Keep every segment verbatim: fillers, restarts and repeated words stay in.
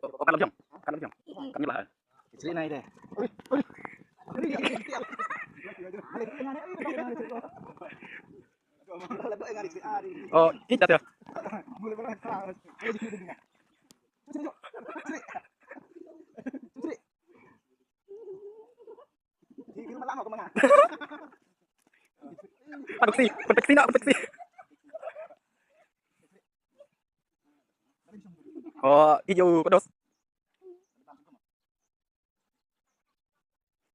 Oh, oh, kan la jong. Kan la jong. Kan la. Kichri nai de. Oh, kita tu. Produksi, produksi nak, produksi. Oh, hijau kudus.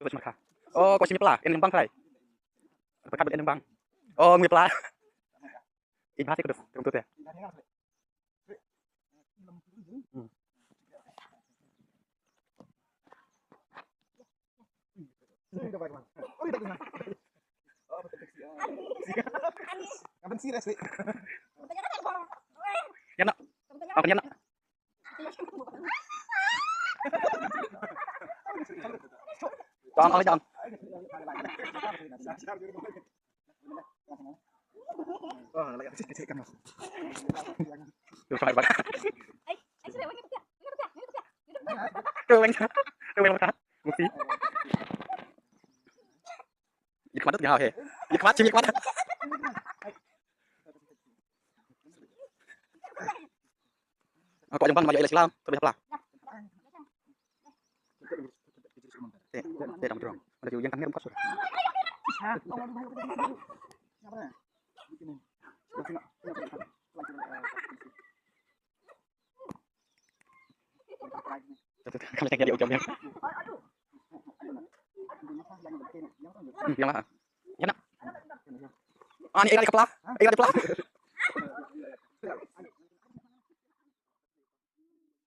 Kudus maka. Oh, kau sini pula, ini lembang kai. Apa kabut ini lembang? Oh, ngui pula. Ini bahasa kudus, kudus ya. Hmm. Yang nak. Apa yang nak? Jangan, jangan. Oh, lagi ada sikit-sikit kan, Mas. Tuh, baik, baik. Tuh, yang, tuh, yang, Musi. Ikmat tu tengah, he. Ikmat, sini ikmat. Aku ajang ban maju ilah silam, terus pelah. Teh, teh, teh, dalam terang. Ada juga yang kan ngirim kasur. Kalau tak jadi ujung ya. Hmm, yang lah. Ya nak. Ah, ni ilah di kepala. Ilah di kepala.